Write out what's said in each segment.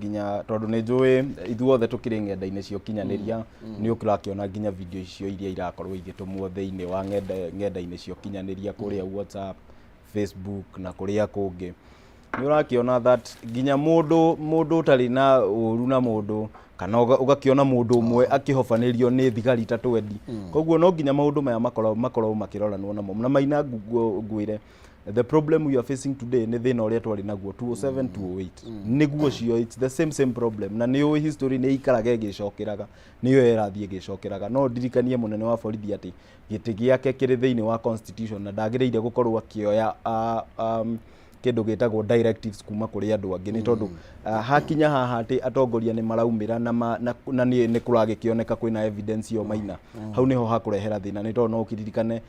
Nginya tondũ nĩ njũĩ ithuothe tũkĩrĩ ng'enda-inĩ cia ũkinyanĩria, nĩ ũrakĩona nginya video icio iria irakorwo igĩtũmwo thĩinĩ wa ng'enda-inĩ cia ũkinyanĩria kũrĩa WhatsApp, Facebook na kũrĩa kũngĩ. Nĩ ũrakĩona that nginya mũndũ ũtarĩ na ũru na mũndũ kana ũgakĩona mũndũ ũmwe akĩhobanĩrio nĩ thigari ta twendi. Koguo no nginya maũndũ maya makorwo makĩroranwo namo. Na Maina ngwĩre, the problem we are facing today nĩ thĩna ũrĩa twarĩ naguo 207, 208, nĩguo ũcio, it's the same same problem. Na nĩ ũĩ history nĩ ikaraga ĩgĩcokeraga, nĩyo ĩrathiĩ ĩgĩcokeraga. No ndirikanie mũnene wa borithi atĩ gĩtĩ gĩake kĩrĩ thĩinĩ wa constitution na ndagĩrĩire gũkorwo akĩoya kĩndũ gĩtagwo directives kuma kũrĩ andũ angĩ, nĩ tondũ hakinya haha atĩ atongoria nĩ maraumĩra na nĩ kũragĩkĩoneka kwĩna evidence yo, Maina, hau nĩho hakũrehera thĩna, nĩ tondũ no ũkĩririkane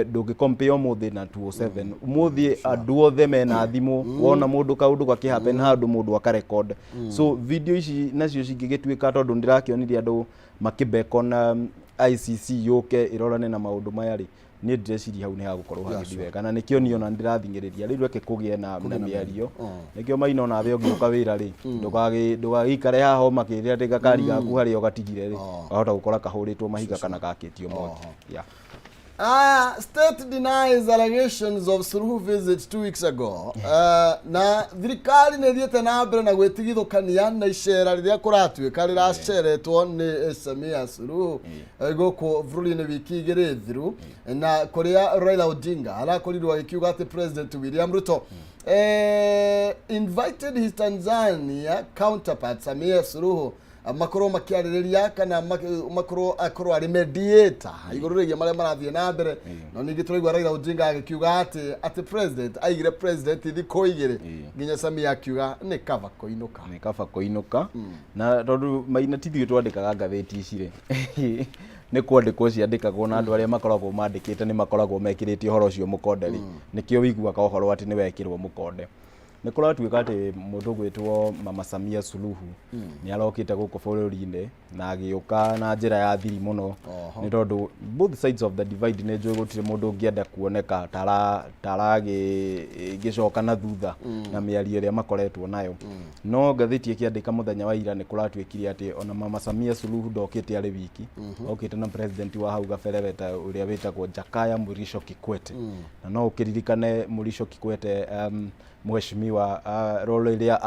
ndũngĩ compare ũmũthĩ na 207. Ũmũthĩ andũ othe mena thimũ, wona mũndũ kaũndũ gakĩ happen handũ, mũndũ akarecord. So video ici nacio cingĩgĩtuĩka, tondũ ndĩrakĩonire andũ makĩbekona ICC yũke ĩrorane na maũndũ maya rĩ, niĩ ndĩreciria hau nĩ hagũkorwo hagĩthiĩ wega, na nĩkĩo niĩ ona ndĩrathing'ĩrĩria rĩu reke kũgĩe na mĩario. Nĩkĩo, Maina, onawe ũgĩũka wĩra rĩ, ndũgagĩikare haha ũmakĩrĩre atĩ gakari gaku harĩa ũgatigire rĩ, wahota gũkora kahũrĩtwo mahiga kana gakĩtio mwaki. Yeah. State denies allegations of Suluhu visit 2 weeks ago. Na thirikari nĩ ĩthiĩte na mbere na gwĩtigithũkania na icera rĩrĩa kũratuĩka rĩraceretwo nĩ Samia Suluhu gũkũ bũrũri-inĩ wiki 2 thiru, na kũrĩa Raila Odinga arakorirwo agĩkiuga atĩ President William Ruto invited his Tanzania counterpart Samia Suluhu makorwo makĩarĩrĩria kana makorwo akorwo arĩ mediator igũrũ rĩgiĩ marĩa marathiĩ na mbere. No ningĩ tũraigua Raila Odinga agĩkiuga atĩ president aigire president thikũ 2 nginya Samia akiuga nĩ kaba kũinũka. Nĩ kaba kũinũka, na tondũ, Maina, ti ithuĩ twandĩkaga ngathĩti ici rĩ, nĩ kwandĩkwo ciandĩkagwo, na andũ arĩa makoragwo mandĩkĩte nĩ makoragwo mekĩrĩte ũhoro ũcio mũkonde rĩ, nĩkĩo wĩiguaga ũhoro atĩ nĩ wekĩrwo mũkonde. Nĩ kũratuĩka atĩ mũndũ gwĩtwo Mama Samia Suluhu nĩ arokĩte gũkũ bũrũri-inĩ na agĩũka na njĩra ya thiri mũno, nĩ tondũ both sides of the divide nĩ njũĩ gũtirĩ mũndũ ũngĩenda kuoneka taragĩcoka na thutha na mĩario ĩrĩa makoretwo nayo. No ngathĩti ĩkĩandĩka mũthenya wa ira, nĩ kũratuĩkire atĩ ona Mama Samia Suluhu ndokĩte arĩ wiki, okĩte na president wa hau gabere weta ũrĩa wĩtagwo Jakaya Mrisho Kikwete. Na no ũkĩririkane Mrisho Kikwete, mheshimiwa, role ĩrĩa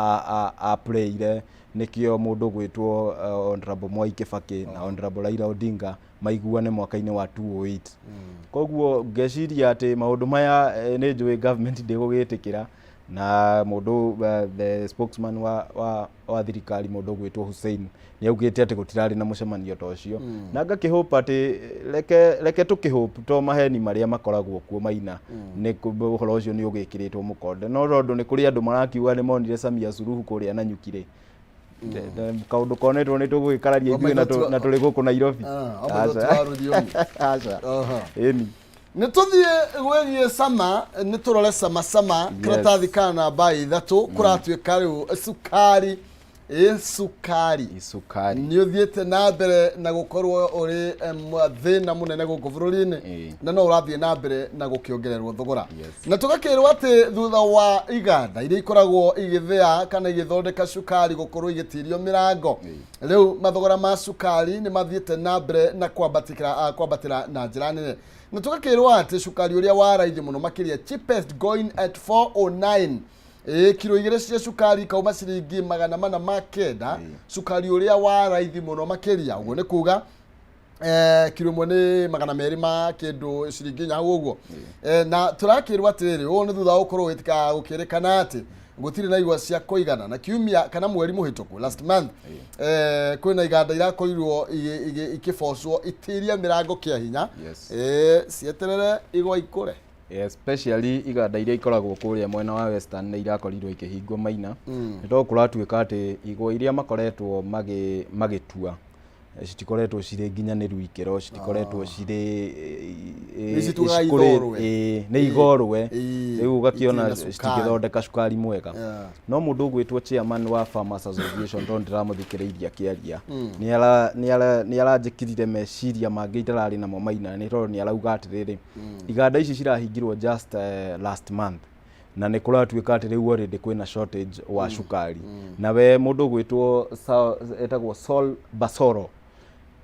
a-playire nĩkĩo mũndũ gwĩtwo Honorable Mwai Kibaki na Honorable Raila Odinga maiguane mwaka-inĩ wa 2008. Koguo ngeciria atĩ maũndũ maya, nĩ njũĩ government ndĩgũgĩtĩkĩra, na mũndũ the spokesman wa thirikari, mũndũ ũgwĩtwo Hussein, nĩ augĩte atĩ gũtirarĩ na mũcemanio ta ũcio, na ngakĩhope atĩ reke tũkĩhope to maheni marĩa makoragwo kuo, Maina, nĩ ũhoro ũcio nĩ ũgĩkĩrĩtwo mũkonde. No tondũ nĩ kũrĩ andũ marakiuga nĩ monire Samia Suluhu kũrĩa Nanyuki rĩ, kaũndũ konetwo nĩ tũgũgĩkararia ithuĩ na tũrĩ gũkũ Nairobi. Ah, o maitho Aca. twa rũthiomi. Aca. Ĩni. Nĩ tũthiĩ gwĩgiĩ Sama, nĩ tũrore Sama Sama karatathi ka namba 3. Kũratuĩka rĩu cukari, ĩ cukari Cukari nĩ ũthiĩte na mbere na gũkorwo ũrĩ thĩna mũnene gũkũ bũrũri-inĩ, na no ũrathiĩ na mbere na gũkĩongererwo thogora. Na tũgakĩrwo atĩ thutha wa iganda iria ikoragwo igĩthĩa kana igĩthondeka cukari gũkorwo igĩtirio mĩrango, rĩu mathogora ma cukari nĩ mathiĩte na mbere na kwambatĩra na njĩra nene. Na tũgakĩrwo atĩ cukari ũrĩa wa raithi mũno makĩria, cheapest, going at 409. Ĩ kiro 2 cia cukari ikauma ciringi 409, cukari ũrĩa wa raithi mũno makĩria. Ũguo nĩ kuga kiro 1 nĩ 200 ma kĩndũ ciringi 4 hau ũguo. Na tũrakĩrwo atĩrĩrĩ, ũũ nĩ thutha wa gũkorwo gũgĩtika gũkĩrĩkana atĩ gũtirĩ na igwa cia kũigana, na kiumia kana mweri mũhĩtũku, last month, kwĩna iganda irakorirwo ikĩbocwo itirie mĩrango kĩa hinya, cieterere igwa ikũre. Especially iganda iria ikoragwo kũrĩa mwena wa Western nĩ irakorirwo ikĩhingwo, Maina, nĩ tondũ kũratuĩka atĩ igwa iria makoretwo magĩtua citikoretwo cirĩ nginyanĩru ikĩro, citikoretwo cirĩ Nĩ cituaga igorwe. Ĩĩ, nĩ igorwe. Rĩu ũgakĩona Itirĩ na cukari. Citingĩthondeka cukari mwega. No mũndũ ũgwĩtwo chairman wa Farmers Association, tondũ ndĩramũthikĩrĩirie akĩaria, nĩ aranjĩkĩrire meciria mangĩ itararĩ namo, Maina, nĩ tondũ nĩ arauga atĩrĩrĩ, iganda ici cirahingirwo just last month. Na nĩ kũratuĩka atĩ rĩu already kwĩna shortage wa cukari. Na we mũndũ ũgwĩtwo etagwo Saul Basoro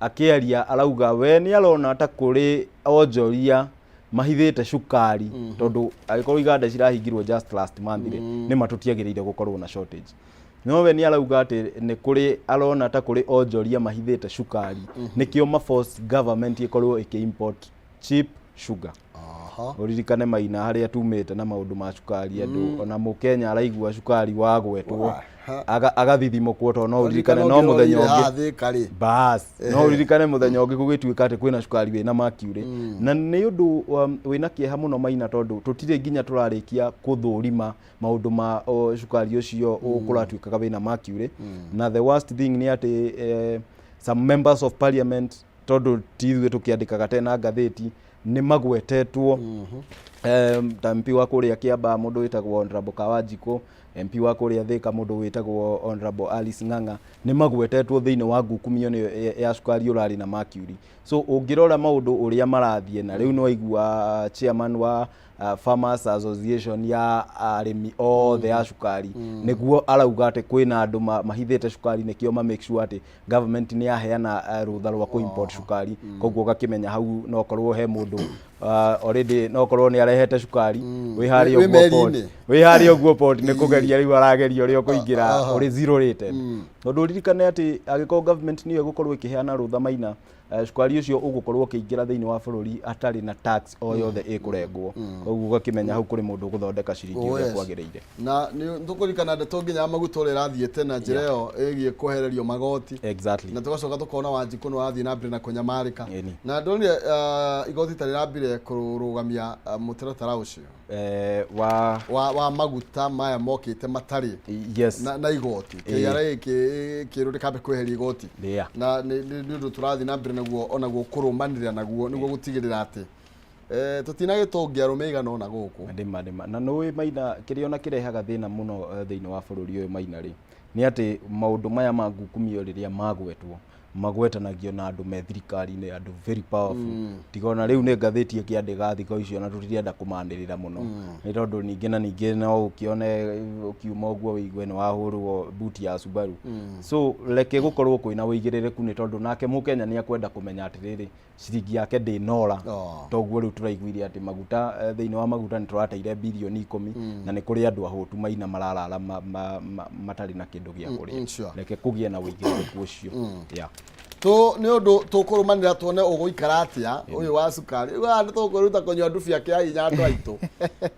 akĩaria arauga we nĩ arona ta kũrĩ onjoria mahithĩte cukari, tondũ angĩkorwo iganda cirahingirwo just last month rĩ, nĩ ma tũtiagĩrĩire gũkorwo na shortage. No we nĩ arauga atĩ nĩ kũrĩ arona ta kũrĩ onjoria mahithĩte cukari, nĩkĩo ma force government ĩkorwo ĩkĩ import cheap sugar. Ũririkane Maina harĩa tumĩte na maũndũ ma cukari, andũ ona mũkenya araigua cukari wagwetwo agathithimũkwo, tondũ no ũririkane no mũthenya ũngĩ Thĩka rĩ. Bas, no ũririkane mũthenya ũngĩ gũgĩtuĩka atĩ kwĩna cukari wĩna mercury. Na nĩ ũndũ wĩna kĩeha mũno Maina, tondũ tũtirĩ nginya tũrarĩkia kũthũrima maũndũ ma cukari ũcio kũratuĩkaga wĩna mercury. Na the worst thing nĩ atĩ some members of parliament, tondũ ti ithuĩ tũkĩandĩkaga tena ngathĩti, nĩ magwetetwo, ta MP wa kũrĩa Kĩambaa, mũndũ wĩtagwo Honorable Kawanjikũ, MP wa kũrĩa Thĩka, mũndũ wĩtagwo Honorable Alice Ng'ang'a, nĩ magwetetwo thĩinĩ wa ngukumio ĩno ya cukari ũrarĩ na mercury. So ũngĩrora maũndũ ũrĩa marathiĩ na rĩu, nĩ waigua chairman wa Farmers Association ya arĩmi othe a cukari nĩguo arauga atĩ kwĩna andũ mahithĩte cukari, nĩkĩo ma make sure atĩ government nĩ yaheana rũtha rwa kũ import cukari. Koguo ũgakĩmenya hau no korwo he mũndũ already no korwo nĩ arehete cukari wĩ harĩa Wĩ ũguo port. Meri-inĩ. Wĩ harĩa ũguo port, nĩ kũgeria rĩu arageria ũrĩa ũkũingĩra ũrĩ zero rated, tondũ ũririkane atĩ angĩkorwo government nĩyo ĩgũkorwo ĩkĩheana rũtha Maina, cukari ũcio ũgũkorwo ũkĩingĩra thĩinĩ wa bũrũri atarĩ na tax o yothe ĩkũrengwo. Koguo ũgakĩmenya hau kũrĩ mũndũ ũgũthondeka ciringi Oh, ũrĩa kwagĩrĩire. Na nĩ tũkũririkana ndeto nginya ya maguta ũrĩa ĩrathiĩte na njĩra ĩyo ĩgiĩ kwehererio magoti. Na tũgacoka tũkona Wanjikũ nĩ warathiĩ na mbere na kũnyamarĩka. Na ndonire igoti ta rĩrambire kũrũgamia mũtaratara ũcio wa wa maguta maya mokĩte matarĩ na igoti. KRA kĩrũ ndĩkambe kweheria igoti. Na nĩ ũndũ tũrathiĩ na mbere naguo onaguo kũrũmanĩrĩra naguo nĩguo gũtigĩrĩra atĩ tũtinagĩtũngia arũme igana ũna gũkũ. Ndĩma ndĩma. Na nĩũĩ Maina, kĩrĩa ona kĩrehaga thĩna mũno thĩinĩ wa bũrũri ũyũ Maina rĩ, nĩ atĩ maũndũ maya ma ngukumio rĩrĩa magwetwo, magwetanagio na andũ me thirikari-inĩ, andũ very powerful. Tiga ona rĩu nĩ ngathĩti ĩkĩandĩka thikũ icio, na tũtirenda kũmanĩrĩra mũno, nĩ tondũ ningĩ na ningĩ no ũkĩone ũkiuma ũguo wĩigue nĩ wahũrwo buti ya Subaru. So reke gũkorwo kwĩna ũigĩrĩrĩku, nĩ tondũ nake mũkenya nĩ akwenda kũmenya atĩrĩrĩ, ciringi yake ndĩnora. Toguo rĩu tũraiguire atĩ maguta, thĩinĩ wa maguta nĩ tũrateire birioni 10, na nĩ kũrĩ andũ ahũtu Maina mararara matarĩ na kĩndũ gĩa kũrĩa. Reke kũgĩe na ũigĩrĩrĩku ũcio, yeah. Tũ nĩ ũndũ tũkũrũmanĩra tuone ũgũikara atĩa ũyũ wa cukari. Rĩu haha nĩ tũkwĩruta kũnyua ndubia kĩa hinya andũ aitũ.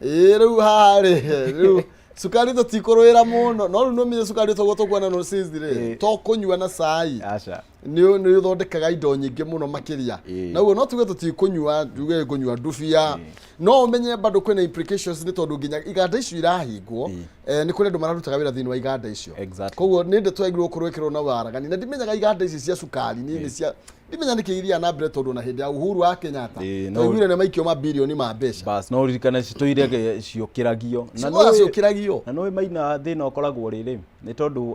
Ĩĩ, rĩu haha rĩ, rĩu cukari tũtikũrũĩra mũno, no rĩu nĩũmenye cukari toguo tũkuona no rĩ, to kũnyua na cai. Aca. Nĩ ũthondekaga indo nyingĩ mũno makĩria. Na ũguo no tuge tũtikũnyua, tuge kũnyua ndubia, no ũmenye bado kwĩna implications, nĩ tondũ nginya iganda icio irahingwo, nĩ kũrĩ andũ mararutaga wĩra thĩinĩ wa iganda icio. Koguo nĩ ndeto yagĩrĩirwo gũkorwo ĩkĩrwo na waragani, na ndimenyaga iganda ici cia cukari nĩ cia ndimenya nĩkĩ ithiaga na mbere, tondũ na hĩndĩ ya Uhuru wa Kenyatta twaiguire nĩ maikio mabirioni ma mbeca. Bas, no ũririkane citũire ciũkĩragio. Na Cigũra ciũkĩragio. Na nĩũĩ Maina, thĩna ũkoragwo rĩrĩ nĩ tondũ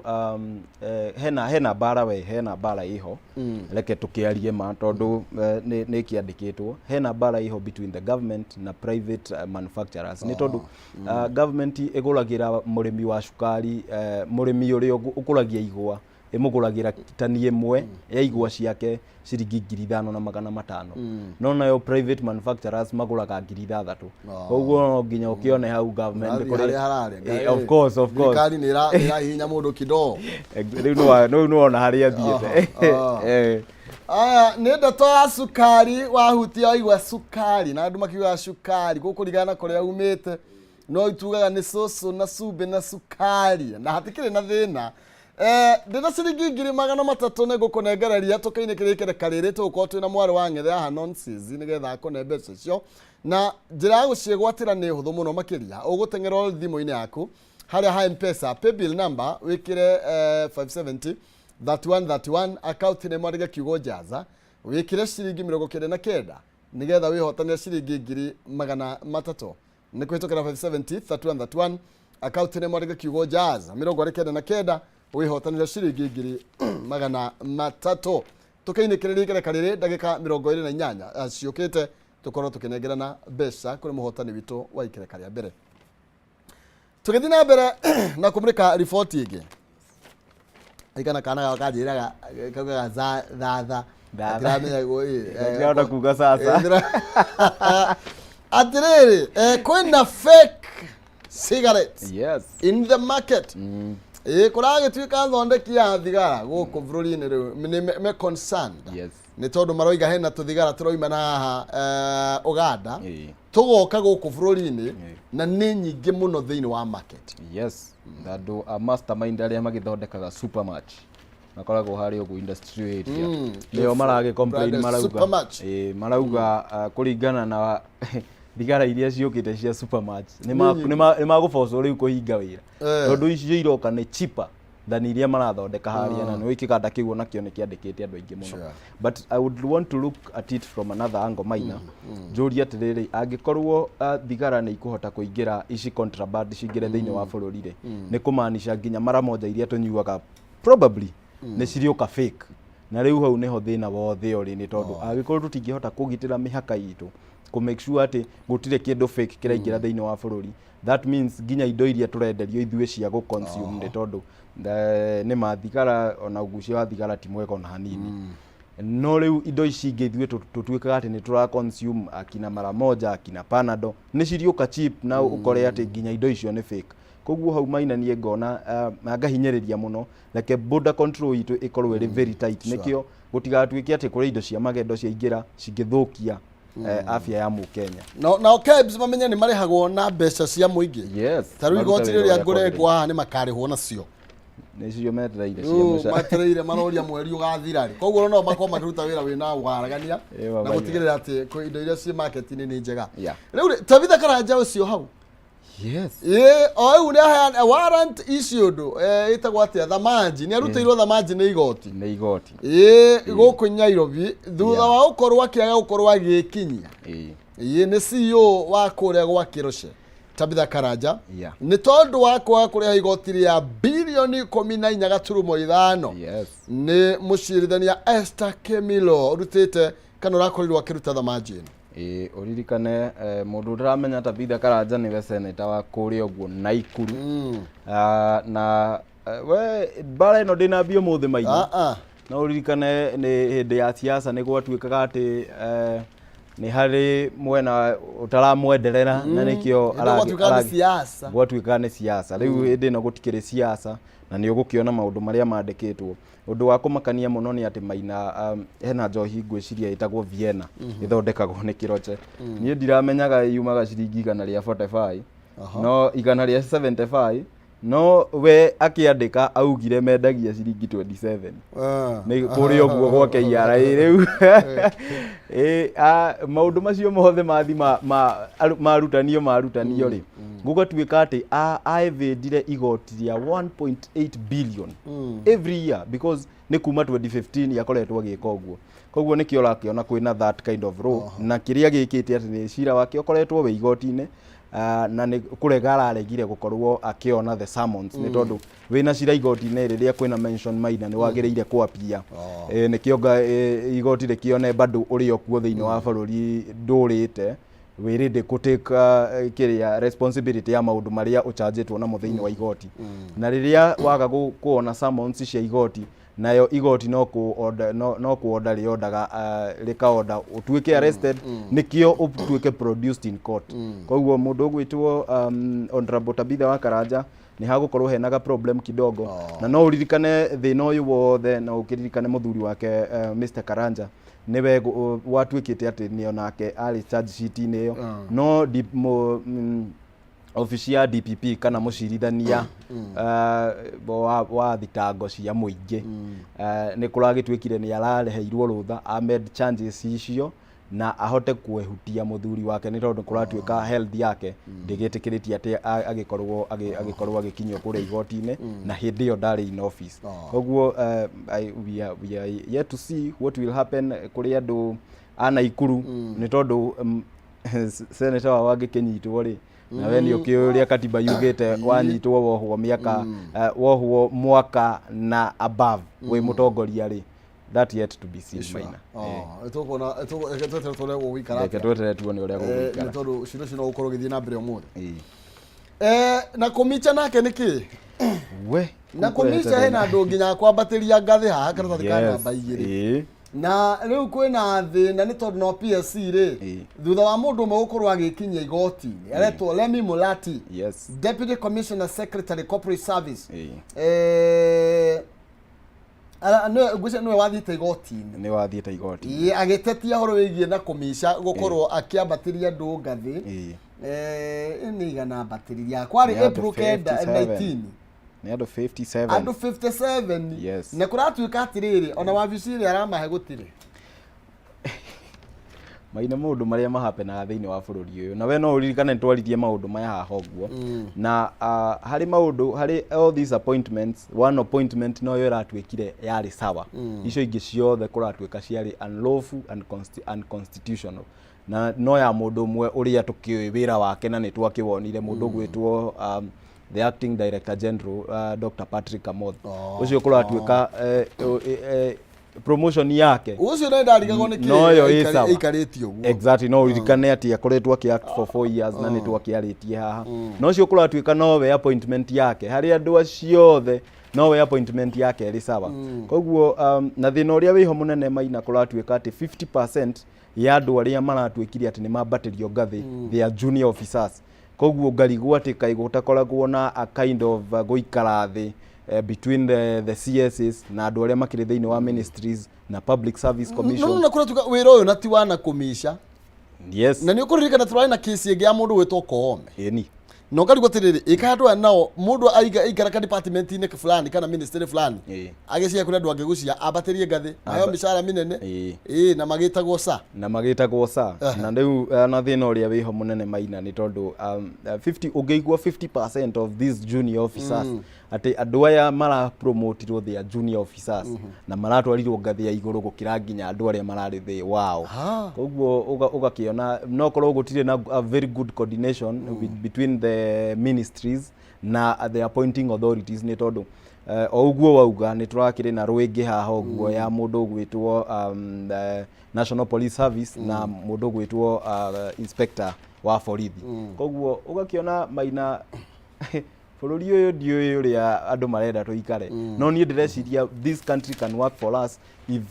hena mbara, we hena mbara ĩho, reke tũkĩarie ma, tondũ nĩ kĩandĩkĩtwo, hena mbara ĩho between the government na private manufacturers, nĩ tondũ government ĩgũragĩra mũrĩmi wa cukari, mũrĩmi ũrĩa ũkũragia igwa, ĩmũgũragĩra tani ĩmwe ya igwa ciake ciringi 5,500, no nayo private manufacturers magũraga 6,000. Koguo no nginya ũkĩone hau government Ũrathiĩ harĩa hararĩ. Of course, of course. Thirikari nĩ ĩrahihinya mũndũ kidogo. Rĩu nĩwona harĩa athiĩte. Aya nĩ ndeto ya cukari wahutia waigua cukari, na andũ makiugaga cukari gũkũringana na kũrĩa umĩte, no itugaga nĩ cũcũ na cumbĩ na cukari na hatikĩrĩ na thĩna. Ndĩna ciringi 300,000 nĩ ngũkũnengereria tũkĩinĩkĩrĩa ikereka rĩrĩ, tũgũkorwo twĩna mwarĩ wa ng'ethe haha nonsense nĩgetha akũne mbeca icio. Na njĩra ya gũciĩgwatĩra nĩ hũthũ mũno makĩria. Ũgũteng'era o thimũ-inĩ yaku harĩa ha Mpesa paybill number, wĩkĩre 570 3131, account name wandĩke kiugo Jaza, wĩkĩre ciringi 99 nĩgetha wĩhotanĩre ciringi 300,000. Nĩ kũhĩtũkĩra 570 3131, account name wandĩke kiugo Jaza, 99 wĩhotanĩre ciringi 300,000. Tũkĩinĩkĩrĩria ikereka rĩrĩ ndagĩka 28 ciũkĩte, tũkorwo tũkĩnengerana mbeca kũrĩ mũhotani witũ wa ikereka rĩa mbere. Tũgĩthiĩ na mbere na kũmũrĩka riboti ĩngĩ, ikana kana gaka kanjĩraga kaugaga thatha. Thatha. Gatiramenya Gatirahota kuga sasa. Atĩrĩrĩ, kwĩna fake cigarettes in the market. Ĩ kũragĩtuĩka thondeki ya thigara gũkũ bũrũri-inĩ rĩu nĩ me concerned nĩ tondũ maroiga hena tũthigara tũroima na haha Ũganda tũgoka gũkũ bũrũri-inĩ na nĩ nyingĩ mũno thĩinĩ wa market. Yes, na andũ a mastermind arĩa magĩthondekaga Supermatch makoragwo harĩa ũguo industry area, nĩo maragĩ complain. Branded Marauga Supermatch. Ĩ, marauga kũringana na thigara iria ciũkĩte cia Supermatch Nĩ nyingĩ. nĩ magũbocwo rĩu kũhinga wĩra tondũ icio iroka nĩ cheaper than iria marathondeka harĩa, na nĩ kĩganda kĩu onakĩo nĩ kĩandĩkĩte andũ aingĩ mũno. But I would want to look at it from another angle, Maina. Njũrie atĩrĩrĩ, angĩkorwo thigara nĩ ikũhota kũingĩra ici contraband cingĩre thĩinĩ wa bũrũri rĩ, nĩ kũmaanisha nginya mara moja iria tũnyuaga probably nĩ cirĩũka fake, na rĩu hau nĩho thĩna wothe ũrĩ, nĩ tondũ angĩkorwo tũtingĩhota kũgitĩra mĩhaka itũ, kũ make sure atĩ gũtirĩ kĩndũ fake kĩraingĩra thĩinĩ wa bũrũri, that means nginya indo iria tũrenderio ithuĩ cia gũ consume, nĩ tondũ nĩ ma thigara ona ũgucia wa thigara ti mwega ona hanini, no rĩu indo ici ingĩ ithuĩ tũtuĩkaga atĩ nĩ tũra consume, akina mara moja, akina Panado, nĩ ciriũka cheap na ũkore atĩ nginya indo icio nĩ fake. Koguo hau, Maina, niĩ ngona na ngahinyĩrĩria mũno, reke border control itũ ĩkorwo ĩrĩ very tight, nĩkĩo gũtigatuĩke atĩ kũrĩ indo cia magendo ciaingĩra cingĩthũkia afya ya mũkenya. Nao KEBS mamenye nĩ marĩhagwo na mbeca cia mũingĩ. Ta rĩu Marute igoti wĩra rĩrĩa ũrĩa ngũrengwo kwagĩrĩire. haha nĩ makarĩhwo nacio. Nĩcio metereire cia Rĩu mũcara. matereire maroria mweri ũgathira rĩ, koguo no makorwo makĩruta wĩra wĩna waragania Ĩ, na mamaina. gũtigĩrĩra atĩ kwĩ indo iria ciĩ market-inĩ nĩ njega. Rĩu rĩ, Tabitha Karanja ũcio hau, ĩ o rĩu nĩ aheana warrant issued, ĩtagwo atĩa, thamanji, nĩ arutĩirwo thamanji nĩ igoti. Nĩ igoti. Ĩ, gũkũ Nairobi thutha wa gũkorwo akĩaga gũkorwo agĩkinyia. Ĩ nĩ CEO wa kũrĩa gwa Kĩroce, Tabitha Karanja, nĩ tondũ wa kwaga kũrĩha igoti rĩa 14.5 bilioni. Nĩ mũcirithania Esther Kemilo ũrutĩte kana ũrakorirwo akĩruta thamanji ĩno. Ĩ, ũririkane mũndũ ũtaramenya Tabitha Karanja nĩwe seneta wa kũrĩa ũguo Naikuru. Ah, na we mbara ĩno ndĩnambia ũmũthĩ, Maina. Ah, ah. No ũririkane nĩ hĩndĩ ya siasa nĩ gwatuĩkaga atĩ nĩ harĩ mwena ũtaramwenderera na nĩkĩo Hĩndĩ gwatuĩkaga nĩ siasa. Gwatuĩkaga nĩ siasa. Rĩu hĩndĩ ĩno gũtikĩrĩ siasa na nĩ ũgũkĩona maũndũ marĩa mandĩkĩtwo. Ũndũ wa kũmakania mũno nĩ atĩ, Maina, hena njohi ngwĩciria ĩtagwo Vienna, ĩthondekagwo nĩ Kĩroche. Niĩ ndiramenyaga yumaga ciringi 145, no 175, no we akĩandĩka augire mendagia ciringi 27. Nĩ kũrĩa ũguo gwa KRA rĩu. Ĩ, maũndũ macio mothe mathi marutanio rĩ, gũgatuĩka atĩ aevĩndire igoti rĩa 1.8 billion every year, because nĩ kuma 2015 akoretwo agĩka ũguo. Koguo nĩkĩo ũrakĩona kwĩna that kind of law, na kĩrĩa gĩkĩte atĩ nĩ cira wake ũkoretwo wĩ igoti-inĩ, na nĩ kũrega araregire gũkorwo akĩona the summons, nĩ tondũ wĩna cira igoti-inĩ, rĩrĩa kwĩna mention, Maina, nĩ wagĩrĩire kwapia. Nĩkĩo igoti rĩkĩone bado ũrĩ o kuo thĩinĩ wa bũrũri, ndũrĩte wĩ ready kũ take kĩrĩa responsibility ya maũndũ marĩa ũchanjĩtwo namo thĩinĩ wa igoti. Na rĩrĩa waga kuona summons cia igoti, nayo igoti no kũ order, no kũ order rĩondaga, rĩkaorder ũtuĩke arrested, nĩkĩo ũtuĩke produced in court. Koguo mũndũ ũgwĩtwo Honorable Tabitha wa Karanja nĩ hagũkorwo hena ga problem kidogo. Na no ũririkane thĩna ũyũ wothe, na ũkĩririkane mũthuri wake, Mr Karanja, nĩwe watuĩkĩte atĩ nĩ onake arĩ charge sheet-inĩ ĩyo, no obici ya DPP kana mũcirithania wa thitango cia mũingĩ, nĩ kũragĩtuĩkire nĩ arareheirwo rũtha amend charges icio na ahote kwehutia mũthuri wake, nĩ tondũ kũratuĩka health yake ndĩgĩtĩkĩrĩtie atĩ agĩkorwo agĩkinyio kũrĩa igoti-inĩ, na hĩndĩ ĩyo ndarĩ in office. Koguo we are yet to see what will happen kũrĩ andũ a Naikuru, nĩ tondũ senator wao angĩkĩnyitwo rĩ, na we nĩ ũkĩũĩ ũrĩa katiba yugĩte, wanyitwo wohwo mĩaka, wohwo mwaka na above wĩ mũtongoria rĩ, that yet to be seen, Maina. Tũkuona, reke tweterere tuone gũgũikara Reke atĩa. tweterere tuone ũrĩa Nĩ gũgũikara. tondũ cira ũcio no ũkorwo ũgĩthiĩ na mbere ũmũthĩ. Na kũmicha nake nĩ kĩ? We Na kũmicha hena andũ nginya kwambatĩria ngathĩ haha karatathi ka namba 2. Na rĩu kwĩna thĩna nĩ tondũ no PSC rĩ, thutha wa mũndũ ũmwe gũkorwo agĩkinyia igoti-inĩ aretwo Lemmy Mulati, Deputy Commissioner Secretary Corporate Service, ngwĩciria nĩwe wathiĩte igoti-inĩ. Nĩ wathiĩte igoti. Ĩĩ, agĩtetia ũhoro wĩgiĩ na kũmica gũkorwo akĩambatĩria andũ ngathĩ. Nĩ igana ambatĩririe kwarĩ Nĩ andũ April 9 57. 19. Nĩ andũ 57. Andũ 57. Na kũratuĩka atĩrĩrĩ, ona wabici ĩrĩa aramahe gũtirĩ. Maina, maũndũ marĩa mahapenaga thĩinĩ wa bũrũri ũyũ, na we no ũririkane nĩ twaririe maũndũ maya haha ũguo, na harĩ maũndũ, harĩ all these appointments, one appointment noyo ĩratuĩkire yarĩ sawa, icio ingĩ ciothe kũratuĩka ciarĩ unlawful and unconstitutional, na no ya mũndũ ũmwe ũrĩa tũkĩũĩ wĩra wake na nĩ twakĩwonire, mũndũ ũgwĩtwo the acting director general, Dr. Patrick Amoth. Ũcio kũratuĩka promotion yake Ũcio nĩ ndarigagwo nĩ Noyo ĩ kĩ sawa. ĩikarĩtie ũguo. Exactly, no ũririkane atĩ akoretwo akĩ act for 4 years na nĩ twakĩarĩtie haha, no ũcio kũratuĩka nowe appointment yake harĩ andũ acio othe, nowe appointment yake ĩrĩ sawa. Koguo na thĩna ũrĩa wĩho mũnene, Maina, kũratuĩka atĩ 50% ya andũ arĩa maratuĩkire atĩ nĩ mambatĩrio ngathĩ, they are junior officers. Koguo ngarigwo atĩ kaĩ gũtakoragwo na a kind of gũikara thĩ between the CSs na andũ arĩa makĩrĩ thĩinĩ wa ministries na Public Service No. Commission. No, na kũratuĩka wĩra ũyũ na ti wa na kũmica. Na nĩ ũkũririkana tũrarĩ na kesi ĩngĩ ya mũndũ wĩtwo Koome. Na ũkarigwo atĩrĩrĩ, ĩka andũ aya nao mũndũ aikara ka department-inĩ fulani kana ministry fulani, agĩciria kũrĩ andũ angĩgucia ambatĩrie ngathĩ, maheo mĩcara mĩnene. Ĩĩ, na magĩtagwo sa. Na magĩtagwo sa. Na rĩu na thĩna ũrĩa wĩho mũnene, Maina, nĩ tondũ 50 ũngĩigua 50% of these junior officers, atĩ andũ aya marapromotirwo, they are junior officers, na maratwarirwo ngathĩ ya igũrũ gũkĩra nginya andũ arĩa mararĩ thĩ wao. Koguo ũgakĩona no korwo gũtirĩ na a very good coordination between the ministries na the appointing authorities, nĩ tondũ o ũguo wauga nĩ tũrakĩrĩ na rwĩngĩ haha ũguo ya mũndũ ũgwĩtwo National Police Service na mũndũ ũgwĩtwo inspector wa borithi. Koguo ũgakĩona, Maina, bũrũri ũyũ ndiũĩ ũrĩa andũ marenda tũikare, no niĩ ndĩreciria this country can work for us if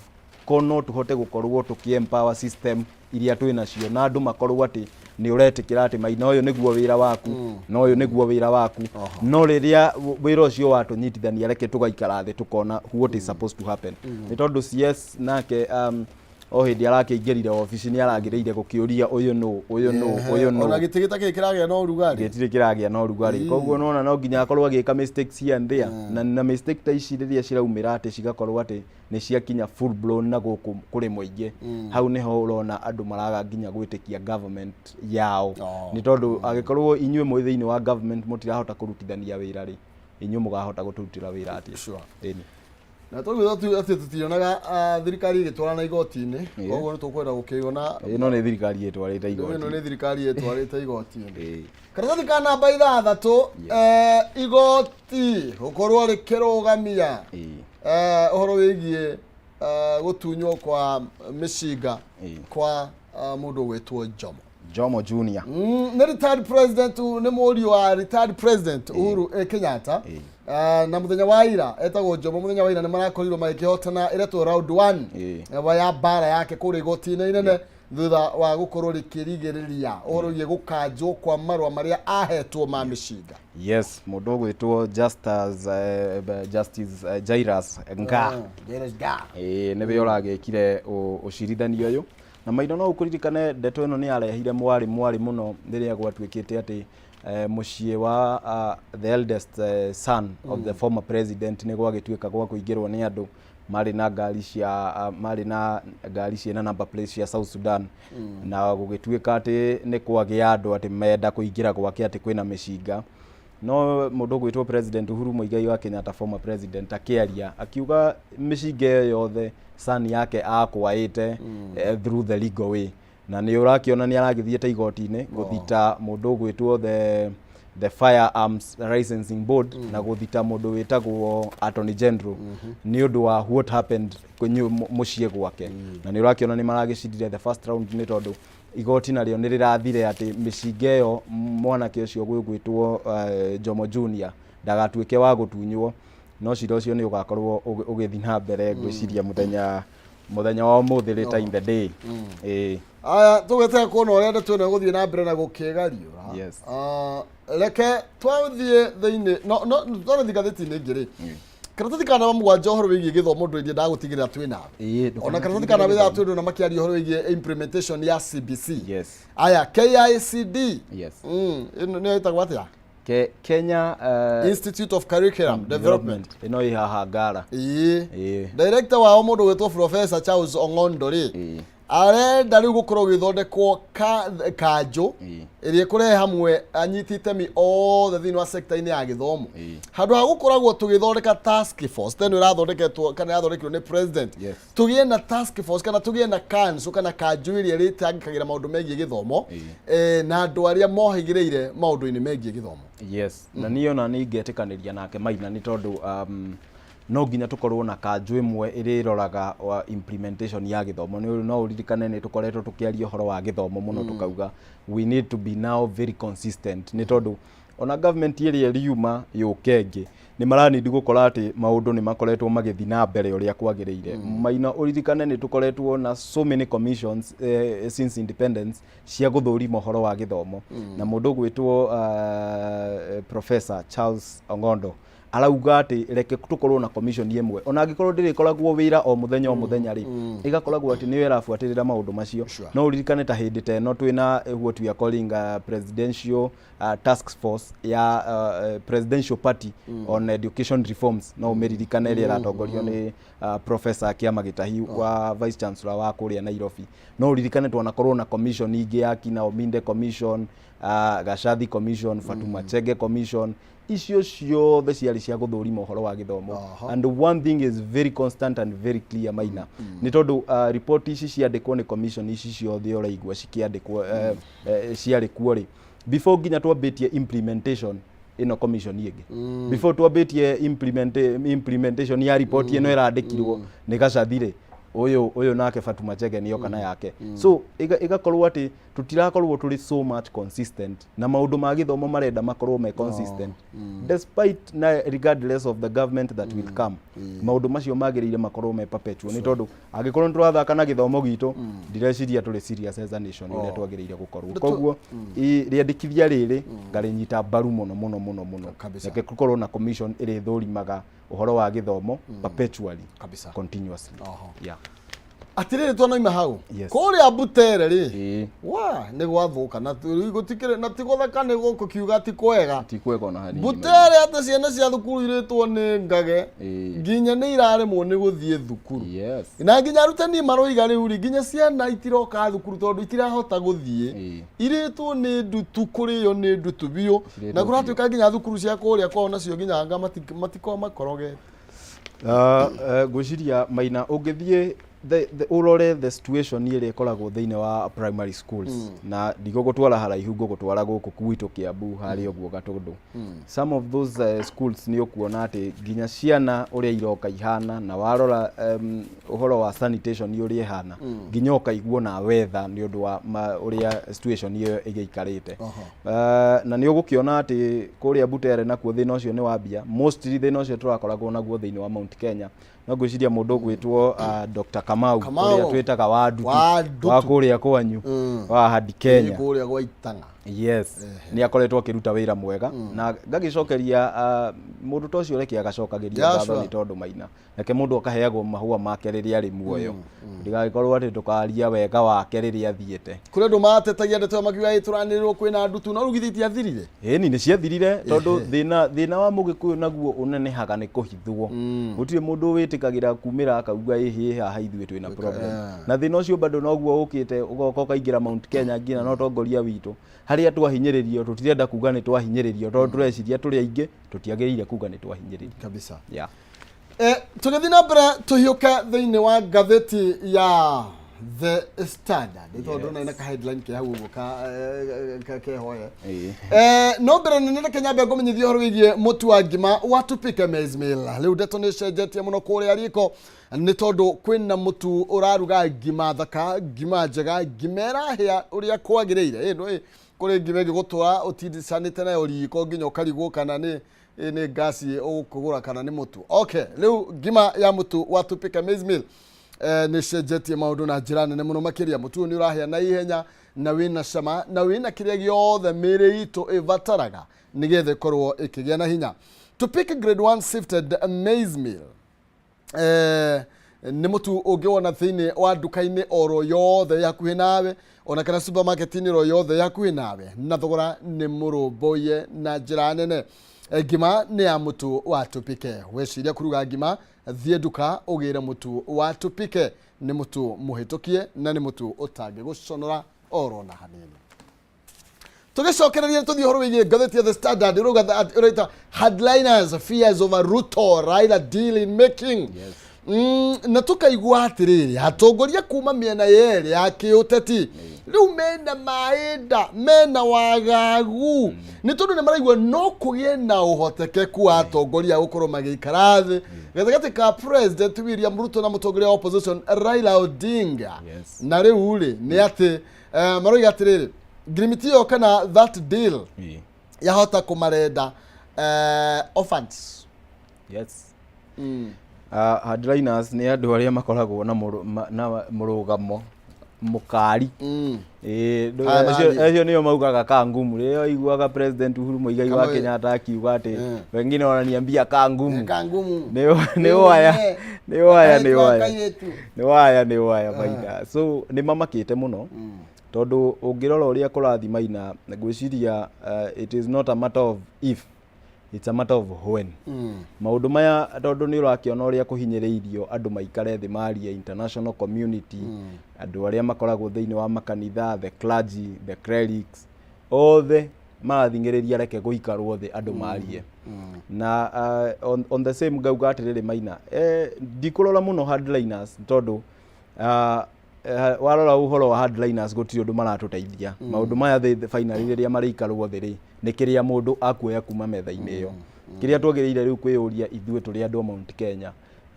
ko no tũhote gũkorwo tũkĩ empower system iria twĩ nacio, na andũ makorwo atĩ nĩ ũretĩkĩra atĩ, Maina, ũyũ nĩguo wĩra waku na ũyũ nĩguo wĩra waku. No rĩrĩa wĩra ũcio watũnyitithania, reke tũgaikara thĩ tũkona what is supposed to happen, nĩ tondũ CS nake o hĩndĩ arakĩingĩrire obici nĩ aragĩrĩire gũkĩũria, ũyũ nũ, ũyũ nũ, ũyũ nũ? Ona gĩtĩ gĩtakĩrĩ kĩragĩa na ũrugarĩ. Gĩtirĩ kĩragĩa na ũrugarĩ. Koguo nona no nginya akorwo agĩka mistakes here and there, na mistake ta ici rĩrĩa ciraumĩra atĩ cigakorwo atĩ nĩ ciakinya full blown na gũkũ kũrĩ mũingĩ, hau nĩho ũrona andũ maraga nginya gwĩtĩkia government yao. Nĩ tondũ angĩkorwo inyuĩ mwĩ thĩinĩ wa government mũtirahota kũrutithania wĩra rĩ, inyuĩ mũgahota gũtũrutĩra wĩra atĩa? Ĩni. Na tũguo atĩ tũtionaga thirikari ĩgĩtwarana igoti-inĩ. Koguo nĩ tũkwenda gũkĩona. Ĩno nĩ thirikari ĩtwarĩte Rĩu ĩno igoti. Nĩ thirikari ĩtwarĩte igoti-inĩ. Karatathi ka namba 6, igoti gũkorwo rĩkĩrũgamia ũhoro wĩgiĩ gũtunywo kwa mĩcinga kwa mũndũ ũgwĩtwo Jomo. Jomo Junior. Nĩ retired president, nĩ mũriũ wa retired President Uhuru Kenyatta. Na mũthenya wa ira, etagwo Jomo, mũthenya wa ira nĩ marakorirwo magĩkĩhotana ĩretwo round one ya mbara yake kũrĩa igoti-inĩ inene, thutha wa gũkorwo rĩkĩrigĩrĩria ũhoro wĩgiĩ gũkanjwo kwa marũa marĩa ahetwo ma mĩcinga. Yes, mũndũ ũgwĩtwo Justice Jairus Nga. Jairus Nga. Ĩĩ, nĩwe ũragĩkire ũcirithania ũyũ. Na maitho no ũkũririkane ndeto ĩno nĩ yarehire mwarĩ mwarĩ mũno rĩrĩa gwatuĩkĩte atĩ mũciĩ wa the eldest son of the former president nĩ gwagĩtuĩka gwa kũingĩrwo nĩ andũ marĩ na ngari cia marĩ na ngari ciĩna number plate cia South Sudan, na gũgĩtuĩka atĩ nĩ kwagĩa andũ atĩ menda kũingĩra gwake atĩ kwĩna mĩcinga. No mũndũ ũgwĩtwo President Uhuru Muigai wa Kenyatta, former president, akĩaria akiuga mĩcinga ĩyo yothe son yake akwaĩte through the legal way, na nĩ ũrakĩona nĩ aragĩthiĩte igoti-inĩ gũthita mũndũ ũgwĩtwo the Firearms Licensing Board na gũthita mũndũ wĩtagwo Attorney General nĩ ũndũ wa what happened mũciĩ gwake. Na nĩ ũrakĩona nĩ maragĩcindire the first round, nĩ tondũ Igoti narĩo nĩ rĩrathire atĩ mĩcinga ĩyo mwanake ũcio gwĩgwĩtwo Jomo Junior ndagatuĩke wa gũtunywo, no cira ũcio nĩ ũgakorwo ũgĩthiĩ na mbere ngwĩciria mũthenya wa ũmũthĩ, later in the day. Ĩĩ. Aya, tũgwetera kuona ũrĩa ndeto ĩno ĩgũthiĩ na mbere na gũkĩgariũra. Yes. Ah, reke twathiĩ thĩinĩ no twathiĩ ngathĩti-inĩ ĩngĩ rĩ, karatathi ka namba 7, ũhoro wĩgiĩ gĩthomo, ndũrĩrie ndagũtigĩrĩra twĩ nawe. Ona karatathi ka namba 6 ndũna makĩaria ũhoro wĩgiĩ implementation ya CBC. Aya, KICD. Ĩno nĩyo ĩtagwo atĩa? Kenya Institute of Curriculum Development. Ĩno ĩ haha Ngara. Ĩĩ. Ĩĩ. Director wao, mũndũ gwĩtwo Professor Charles Ong'ondo rĩ, arenda rĩu gũkorwo gũgĩthondekwo kanjũ ĩrĩa ĩkũrehe hamwe anyiti itemi othe thĩinĩ wa sector-inĩ ya gĩthomo, handũ ha gũkoragwo tũgĩthondeka task force ta ĩno ĩrathondeketwo kana ĩrathondekirwo nĩ president. Tũgĩe na task force kana tũgĩe na council kana kanjũ ĩrĩa ĩrĩtangĩkagĩra maũndũ megiĩ gĩthomo na andũ arĩa mohĩgĩrĩire maũndũ-inĩ megiĩ gĩthomo. Yes, na niĩ ona nĩ ingĩetĩkanĩria nake, Maina, nĩ tondũ no nginya tũkorwo na kanjũ ĩmwe ĩrĩroraga wa implementation ya gĩthomo. Nĩ no ũririkane nĩ tũkoretwo tũkĩaria ũhoro wa gĩthomo mũno, tũkauga we need to be now very consistent, nĩ tondũ ona government ĩrĩa ĩriuma yũke ĩngĩ nĩ maranindi gũkora atĩ maũndũ nĩ makoretwo magĩthiĩ na mbere ũrĩa kwagĩrĩire. Maina, ũririkane nĩ tũkoretwo na so many commissions since independence cia gũthũrima ũhoro wa gĩthomo, na mũndũ ũgwĩtwo Professor Charles Ong'ondo arauga atĩ reke tũkorwo na commission ĩmwe, ona angĩkorwo ndĩrĩkoragwo wĩra o mũthenya o mũthenya rĩ, ĩgakoragwo atĩ nĩyo ĩrabuatĩrĩra maũndũ macio. No ũririkane ta hĩndĩ ta ĩno twĩna what we are calling presidential task force ya presidential party on education reforms, no ũmĩririkane, ĩrĩa ĩratongorio nĩ Professor Kiama Gĩtahi wa vice chancellor wa kũrĩa Nairobi. No ũririkane twanakorwo na commission ingĩ ya kina Ominde Commission, Gachathi Commission, Fatuma Chege Commission, icio ciothe ciarĩ cia gũthũrima ũhoro wa gĩthomo. And one thing is very constant and very clear, Maina, nĩ tondũ report ici ciandĩkwo nĩ commission ici ciothe ũraigua cikĩandĩkwo, ciarĩ kuo rĩ, before nginya twambĩtie implementation ĩno commission ĩngĩ, before twambĩtie implementation ya report ĩno ĩrandĩkirwo nĩ Gacathi rĩ, ũyũ nake Fatuma Chege nĩoka na yake. So ĩgakorwo atĩ tũtirakorwo tũrĩ so much consistent, na maũndũ ma gĩthomo marenda makorwo me consistent despite na regardless of the government that will come. Maũndũ macio magĩrĩire makorwo me perpetual, nĩ tondũ angĩkorwo nĩ tũrathaka na gĩthomo gitũ, ndireciria tũrĩ serious as a nation ũrĩa twagĩrĩire gũkorwo. Koguo rĩandĩkithia rĩrĩ ngarĩnyita mbaru mũno mũno mũno mũno. Reke gũkorwo na commission ĩrĩa ĩthũrimaga ũhoro wa gĩthomo perpetually, continuously. Yeah. Atirĩrĩ, twanaima hau, kũrĩa Butere rĩ, wa nĩ gwathuka na gũtikĩrĩ na ti gũthaka, nĩ gũkũkiuga ti kwega. Ti kwega ona hanini. Butere atĩ ciana cia thukuru irĩtwo nĩ ngage, nginya nĩ iraremwo nĩ gũthiĩ thukuru, na nginya arutani maroiga rĩu rĩ, nginya ciana itiroka thukuru tondũ itirahota gũthiĩ, irĩtwo nĩ ndutu, kũrĩo nĩ ndutu biũ. Cirĩtwo. Na kũratuĩka nginya thukuru cia kũrĩa kwao nacio nginya anga matikoragwo makorogete. Ngwĩciria, Maina, ũngĩthiĩ ũrore the situation ĩrĩa ĩkoragwo thĩinĩ wa primary schools, na ndigũgũtwara haraihu, ngũgũtwara gũkũ gwitũ Kiambu harĩa ũguo Gatũndũ, some of those schools nĩ ũkuona atĩ nginya ciana ũrĩa iroka ihana, na warora ũhoro wa sanitation ũrĩa ĩhana, nginya ũkaiguo na wetha nĩ ũndũ wa ũrĩa situation ĩyo ĩgĩikarĩte. Na nĩ ũgũkĩona atĩ kũrĩa Butere nakuo thĩna ũcio nĩ wambia. Mostly thĩna ũcio tũrakoragwo naguo thĩinĩ wa Mount Kenya, no ngwĩciria mũndũ ũgwĩtwo Dr. Kamau, Kamau. ũrĩa twĩtaga wa Ndutu, Wa Ndutu. wa kũrĩa kwanyu wa Hadi Kenya. Kũrĩa gwa Itang'a. Yes, nĩ akoretwo akĩruta wĩra mwega, na ngagĩcokeria mũndũ ta ũcio, reke agacokagĩria ngatho, nĩ tondũ, Maina, reke mũndũ akaheagwo mahũa make rĩrĩa arĩ muoyo, ndigagĩkorwo atĩ tũkaria wega wake rĩrĩa athiĩte. Kũrĩ andũ matetagia ndeto ĩyo makiuga ĩ tũranĩrĩrwo kwĩna ndutu, no rĩu githĩ itiathirire? Ĩni, nĩ ciathirire, tondũ thĩna wa mũgĩkũyũ naguo ũnenehaga nĩ kũhithwo. Gũtirĩ mũndũ wĩtĩkagĩra kumĩra akauga ĩhĩ haha ithuĩ twĩna problem. Na thĩna ũcio bado noguo ũkĩte ũgoka ũkaingĩra Mount Kenya nginya na ũtongoria witũ, harĩa twahinyĩrĩrio tũtirenda kuga nĩ twahinyĩrĩrio, tondũ tũreciria tũrĩ aingĩ tũtiagĩrĩire kuga nĩ twahinyĩrĩrio. Tũgĩthiĩ na mbere, tũhiũke thĩinĩ wa ngathĩti ya The Standard tondũ ndona ina ka headline ke hau ũguo ka kehoye. Ĩĩ. No mbere nene reke nyambe ngũmenyithie ũhoro wĩgiĩ mũtu wa ngima wa Tupike Maize Meal. Rĩu ndeto nĩ ĩcenjetie mũno kũrĩa riko nĩ tondũ kwĩna mũtu ũraruga ngima thaka, ngima njega, ngima ĩrahĩa ũrĩa kwagĩrĩire. Ĩ ndũĩ kũrĩ ngima ĩngĩ gũtũra ũtindicanĩte nayo riko nginya ũkarigwo kana nĩ ĩ nĩ ngasi ũgũkũgũra kana nĩ mũtu. Okay, rĩu ngima ya mũtu wa Tupike Maize Meal nĩ cenjetie maũndũ na njĩra nene mũno makĩria. Mũtu ũyũ nĩ ũrahĩa na ihenya na wĩna cama na wĩna kĩrĩa gĩothe mĩĩrĩ itũ ĩbataraga nĩgetha ĩkorwo ĩkĩgĩa na hinya. Tupike Grade 1 Sifted Maize Meal nĩ mũtu ũngĩwona thĩinĩ wa nduka-inĩ oro yothe ĩ hakuhĩ nawe ona kana supermarket-inĩ oro yothe ĩ hakuhĩ nawe, na thogora nĩ mũrũmbũiye na njĩra nene. Ngima nĩ ya mũtu wa Tupike. Weciria kũruga ngima, thiĩ nduka ũgĩre mũtu wa Tupike. Nĩ mũtu mũhĩtũkie na nĩ mũtu ũtangĩgũconora oro na hanini. Tũgĩcokereria tũthiĩ ũhoro wĩgiĩ ngathĩti ya The Standard ĩrauga ĩraita headliners fears over Ruto Raila deal in making. Na tũkaigua atĩrĩrĩ, atongoria kuma mĩena yerĩ ya kĩũteti rĩu mena maĩ nda, mena wagagu, nĩ tondũ nĩ maraigua no kũgĩe na ũhotekeku wa atongoria gũkorwo magĩikara thĩ gatagatĩ ka President William Ruto na mũtongoria wa opposition Raila Odinga. Na rĩu rĩ, nĩ atĩ maroiga atĩrĩrĩ, ngirimiti ĩyo kana that deal yahota kũmarenda orphans. Hardliners nĩ andũ arĩa makoragwo na mũrũgamo mũkari. Ĩĩ, Aya marathiĩ. Acio nĩo maugaga ka ngumu. Rĩrĩa ũiguaga President Uhuru Muigai wa Kama Kenyatta akiuga atĩ wengine wananiambia ka ngumu. Ka ngumu. Nĩ waya, nĩ waya, nĩ waya. Kairĩtu. Nĩ waya, nĩ waya maina. So nĩ mamakĩte mũno tondũ ũngĩrora ũrĩa kũrathiĩ maina, ngwĩciria it is not a matter of if, it's a matter of when. Maũndũ maya, tondũ nĩ ũrakĩona ũrĩa kũhinyĩrĩirio andũ maikare thĩ marie, international community, andũ arĩa makoragwo thĩinĩ wa makanitha, the clergy, the clerics, othe marathing'ĩrĩria reke gũikarwo thĩ andũ marie. Na on the same ngauga atĩrĩrĩ maina, ndikũrora mũno hardliners tondũ warora ũhoro wa hardliners gũtirĩ ũndũ maratũteithia. Maũndũ maya thĩ finally rĩrĩa marĩikarwo thĩ rĩ, nĩ kĩrĩa mũndũ akuoya kuma metha-inĩ ĩyo. Kĩrĩa twagĩrĩire rĩu kwĩyũria ithuĩ tũrĩ andũ a Mount Kenya,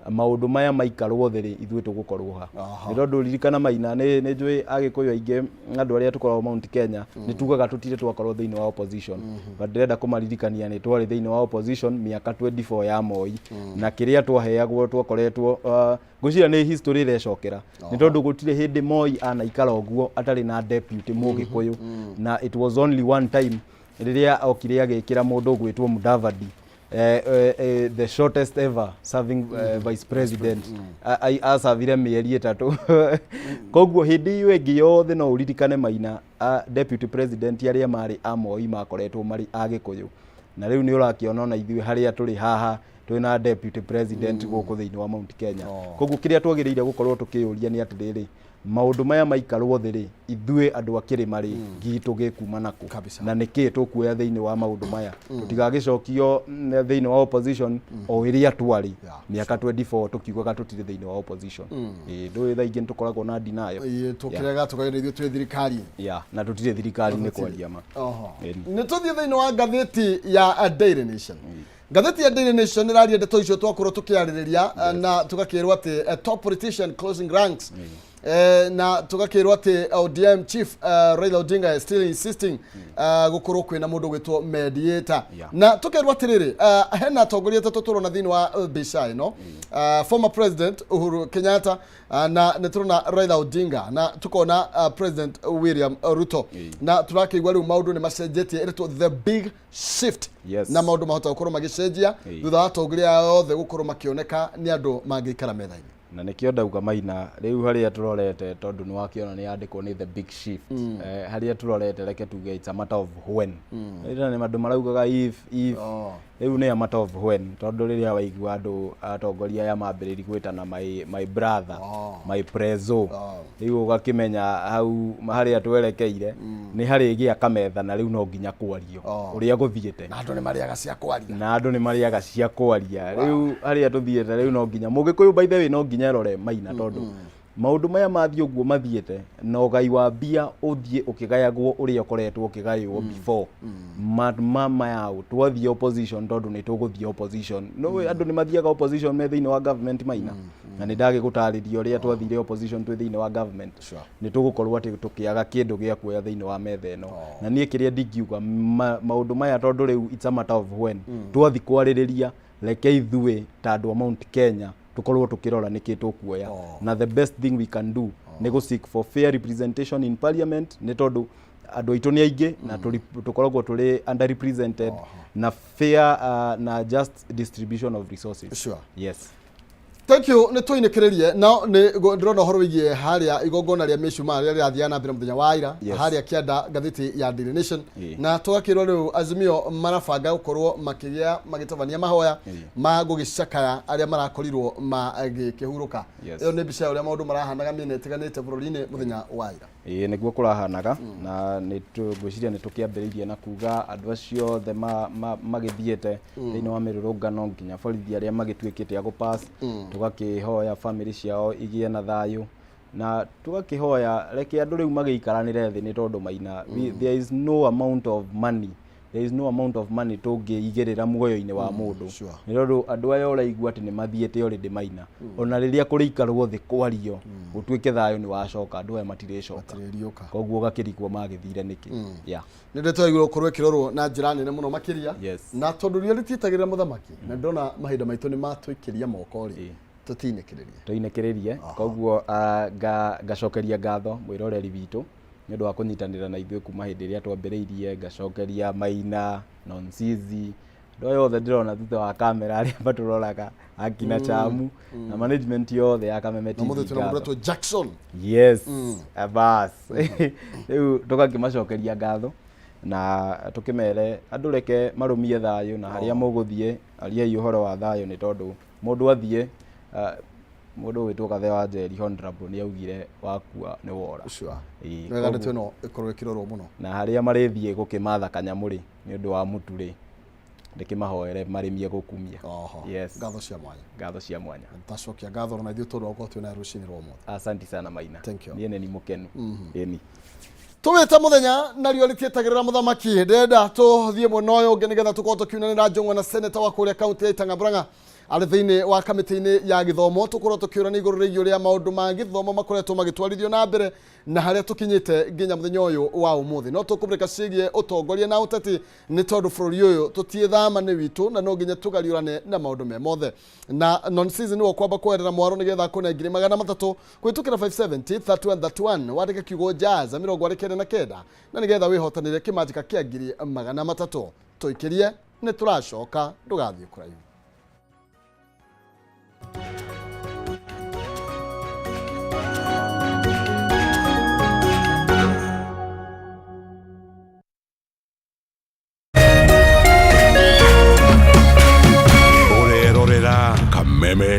maũndũ maya maikarwo thĩ rĩ, ithuĩ tũgũkorwo ha? Nĩ tondũ ririkana maina, nĩ njũĩ Agĩkũyũ aingĩ, andũ arĩa tũkoragwo Mount Kenya, nĩ tugaga tũtirĩ twakorwo thĩinĩ wa opposition, but ndĩrenda kũmaririkania nĩ twarĩ thĩinĩ wa opposition mĩaka 24 ya Moi, na kĩrĩa twaheagwo twakoretwo ngwĩciria nĩ history ĩrecokera, nĩ tondũ gũtirĩ hĩndĩ Moi anaikara ũguo atarĩ na deputy Mũgĩkũyũ, na it was only one time rĩrĩa okire agĩkĩra mũndũ ũgwĩtwo Mudavadi, the shortest ever serving vice president, acavire mĩeri 3. Koguo hĩndĩ ĩyo ĩngĩ yothe no ũririkane maina, deputy president arĩa marĩ a Moi makoretwo marĩ a Gĩkũyũ, na rĩu nĩ ũrakĩona ona ithuĩ harĩa tũrĩ haha twĩna deputy president gũkũ thĩinĩ wa Mount Kenya. Koguo kĩrĩa twagĩrĩire gũkorwo tũkĩyũria nĩ atĩrĩrĩ, maũndũ maya maikarwo thĩ rĩ, ithuĩ andũ a kĩrĩma rĩ, gitũ gĩkuma nakũ? Na nĩkĩ tũkuoya thĩinĩ wa maũndũ maya tũtigagĩcokio thĩinĩ wa opposition o ĩrĩa twarĩ mĩaka 24 tũkiugaga tũtirĩ thĩinĩ wa opposition. Ĩĩ, ndũĩ thaa ingĩ nĩtũkoragwo na denial. Ĩĩ, tũkĩrega tũkagira ithuĩ twĩ thirikari. Yeah, na tũtirĩ thirikari-inĩ kwaria ma. Ĩni. Nĩ tũthiĩ thĩinĩ wa ngathĩti ya Daily Nation. Ngathĩti ya Daily Nation ĩraria ndeto icio twakorwo tũkĩarĩrĩria, na tũgakĩrwo atĩ top politician closing ranks, na tũgakĩrwo atĩ ODM chief Raila Odinga is still insisting gũkorwo kwĩna mũndũ gwĩtwo mediator. Na tũkerwo atĩrĩrĩ, hena atongoria atatũ tũrona thĩinĩ wa mbica ĩno, former President Uhuru Kenyatta, na nĩ tũrona Raila Odinga, na tukona President William Ruto, na tũrakĩigua rĩu maũndũ nĩ macenjetie, ĩretwo the big shift. Na maũndũ mahota gũkorwo magĩcenjia thutha wa atongoria aya othe gũkorwo makĩoneka nĩ andũ mangĩikara metha-inĩ. Na nĩkĩo ndauga maina, rĩu harĩa tũrorete, tondũ nĩ wakĩona nĩ yandĩkwo nĩ the big shift, harĩa tũrorete, reke tuge it's a matter of when. Rĩrĩa nĩ andũ maraugaga if if, rĩu nĩ a matter of when, tondũ rĩrĩa waigua andũ atongoria aya mambĩrĩri gwĩtana my brother, my prezo, rĩu ũgakĩmenya hau harĩa twerekeire nĩ harĩgĩa kametha, na rĩu no nginya kwario ũrĩa gũthiĩte. Na andũ nĩ marĩaga cia kwaria. Na andũ nĩ marĩaga cia kwaria. Rĩu harĩa tũthiĩte rĩu no nginya Mũgĩkũyũ, by the way, no nginya erore maina, tondũ Maũndũ maya mathiĩ ũguo mathiĩte na ũgai wa mbia ũthiĩ ũkĩgayagwo ũrĩa ũkoretwo ũkĩgaywo before ma maya ũ twathiĩ opposition, tondũ nĩ tũgũthiĩ opposition. No andũ nĩ mathiaga opposition me thĩinĩ wa government, Maina, na nĩ ndagĩgũtarĩria ũrĩa twathire opposition twĩ thĩinĩ wa government. Nĩ tũgũkorwo atĩ tũkĩaga kĩndũ gĩa kuoya thĩinĩ wa metha ĩno. Na niĩ kĩrĩa ndingiuga maũndũ maya, tondũ rĩu it's a matter of when twathi kwarĩrĩria, reke ithuĩ ta andũ a Mount Kenya tũkorwo tũkĩrora nĩkĩ tũkuoya. Na the best thing we can do nĩ gũ seek for fair representation in parliament, nĩ tondũ andũ aitũ nĩ aingĩ na tũkoragwo tũrĩ underrepresented, na fair na just distribution of resources. Yes. Thank you. Nĩ tũinĩkĩrĩrie na nĩ ndĩrona ũhoro wĩgiĩ harĩa igongona rĩa mĩcumaa rĩrĩa rĩrathiaga na mbere mũthenya wa ira harĩa kĩanda, ngathĩti ya Daily Nation, na tũgakĩrwo rĩu Azimio marabanga gũkorwo makĩgĩa magĩtabania mahoya ma gũgĩcakaya arĩa marakorirwo magĩkĩhurũka. Ĩyo nĩ mbica ya ũrĩa maũndũ marahanaga mĩena ĩtiganĩte bũrũri-inĩ mũthenya wa ira. Ĩĩ, nĩguo kũrahanaga, na nĩ ngwĩciria nĩ tũkĩambĩrĩirie na kuga andũ acio othe magĩthiĩte thĩinĩ wa mĩrũrũngano nginya borithi arĩa magĩtuĩkĩte a gũpass, tũgakĩhoya famĩlĩ ciao igĩe na thayũ, na tũgakĩhoya reke andũ rĩu magĩikaranĩre thĩ, nĩ tondũ, Maina, there is no amount of money, there is no amount of money tũngĩigĩrĩra muoyo-inĩ wa mũndũ, nĩ tondũ andũ aya ũraigua atĩ nĩ mathiĩte already, Maina, ona rĩrĩa kũrĩikarwo thĩ kwario gũtuĩke thayũ nĩ wacoka, andũ aya matirĩcoka. Matirĩriũka. Koguo ũgakĩrigwo magĩthire nĩkĩ, yeah. Nĩ ndeto yagĩrĩirwo gũkorwo ĩkĩrorwo na njĩra nene mũno makĩria. Na tondũ riũa rĩtietagĩrĩra mũthamaki, na ndĩrona mahinda maitũ nĩ matũikĩria moko rĩ, tũtinĩkĩrĩrie. Tũinĩkĩrĩrie. Koguo ngacokeria ngatho mwĩroreri witũ nĩ ũndũ wa kũnyitanĩra na ithuĩ kuma hĩndĩ ĩrĩa twambĩrĩirie. Ngacokeria Maina, Nonsizi, andũ aya othe ndĩrona thutha wa kamera arĩa matũroraga, akina Chamu na management yothe ya Kameme Na TV mũthĩ twĩna mũndũ ngatho. wetwo Jackson. Yes, bas rĩu tũgakĩmacokeria ngatho na tũkĩmere andũ reke marũmie thayũ, na harĩa mũgũthiĩ ariai ũhoro wa thayũ, nĩ tondũ mũndũ athiĩ, mũndũ ũgwĩtwo Kathe wa Njeri, honorable, nĩ augire wakua nĩ wora. Nĩ wega ndeto ĩno ĩkorwo ĩkĩrorwo mũno. Na harĩa marĩthiĩ gũkĩmatha kanyamũ rĩ, nĩ ũndũ wa mũtu rĩ, ndĩkĩmahoere marĩmie gũkumia. Yes. Ngatho cia mwanya. Ngatho cia mwanya. Tacokia ngatho na ithuĩ tondũ wa gũkorwo twĩna rũcinĩ rwa ũmũthĩ. Asanti sana, Maina. Thank you. Niĩ nĩ ni mũkenu. Ĩni. Tũwĩte mũthenya na riũa rĩtietagĩrĩra mũthamaki. Ndĩrenda tũthiĩ mwena ũyũ ũngĩ nĩgetha tũkorwo tũkiunanĩra njũng'wa na seneta wa kũrĩa kaunti ya Itang'a Murang'a, arĩ thĩinĩ wa kamĩtĩ-inĩ ya gĩthomo. Tũkorwo tũkĩũrania igũrũ rĩgiĩ ũrĩa maũndũ ma gĩthomo makoretwo magĩtwarithio na mbere na harĩa tũkinyĩte nginya mũthenya ũyũ wa ũmũthĩ. No tũkũmũrĩka ciĩgiĩ ũtongoria na ũteti, nĩ tondũ bũrũri ũyũ tũtiĩthama nĩ witũ na no nginya tũgariũrane na maũndũ me mothe. Na non season nĩwe kwamba kwerera mwaro nĩgetha kũne 300,000 kũhĩtũkĩra 570 31 31, wandĩke kiugo jaza 99 na nĩgetha wĩhotanĩre kĩmanjĩka kĩa 300,000. Tũikĩrie, nĩ tũracoka, ndũgathiĩ kũraihu.